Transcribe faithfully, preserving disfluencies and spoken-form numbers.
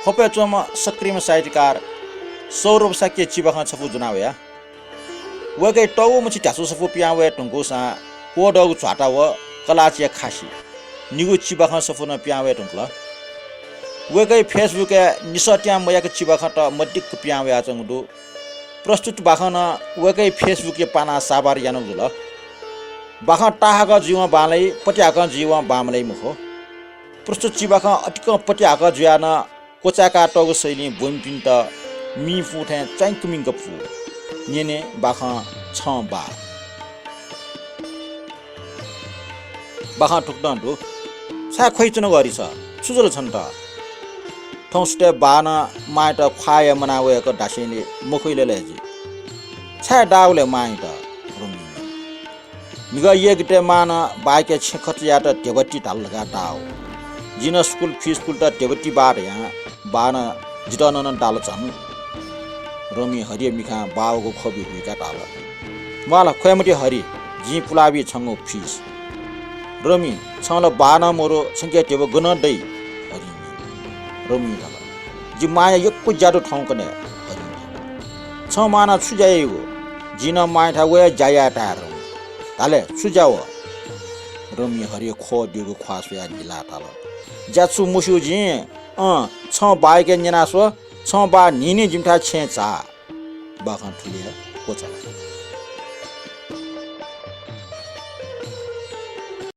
ख्वपय् च्वंम्ह सक्रिम साहित्यकार सौरभ शाक्य चिबाखं छपु ज्वना वया। वय्कःया तःगु मछि ध्यासु सफू पिहां वये धुंकूसां क्वदःगु झ्वाता व कलाःचिया खासि निगू चिबाखं सफू नं पिहां वये धुंकल। वय्कःया Facebook-य् निसः त्यां मयाक चिबाखंत मदिक्क पिहां वयाच्वंगु दु। प्रस्तुत बाखं नं वय्कःया Facebook-य् पानाः साभार यानागु जुल। बाखं ताहाकः जुइवं बांलाइ, पतिहाकं जुइवं बांमलाइ मखु। प्रस्तुत चिबाखं अतिकं पतिहाकः जुयाः नं क्वचाय्कातःगु शैलीं ब्वमिपिन्त मिं पू थें च्वाइंक मिंक पू। न्यने बाखं छं बाः। बाखं थुकथं दु। छाय् ख्वइच्वनागु हरिस? छु जुल छन्त? थौं सुथय् बाःनं मांयात ख्वाःया मना वय्क दास्यंलि मख्वइ ले लय् जुइ। छाय् दाःगु ले मांयात? रोमी। म्हिगः यय्केतय् मांनं बाःयाके छेँ खर्च यायेत ध्यबा ति धाल धकाः दाःगु। जिं नं स्कुल फि स्कुलत ध्यबा ति बाः धयां बाःनं जितः नं दाल झन। रोमी हरिया मिखां बाःयागु ख्वबि हुइकाः धाल, म्वाः ला, ख्वये मते हरि, जिं पुलाबी छंगु फिस। रोमी, छं ला बाः नं मदु, छंके ध्यबा गनं दइ? हरिं न्यन। रोमी धाल, जि मांया यक्व ज्या दु थौंकन्हय्। हरिं धाल, छं मांनं छु ज्या याइगु? जिं नं मांयाथाय् वयाः ज्या याये ताये रोमी। धाल, छु ज्या व? रोमी हरिया ख्वः द्यःगु ख्वाः स्वयाः न्हिलाः धाल, ज्या छु मस्यू जिं? अँ, छं बाःयाके न्यना स्व, छं बाः न्हिं न्हिं जिमिथाय् छेँय् झाः। बाखं थुलि हे क्वचाल।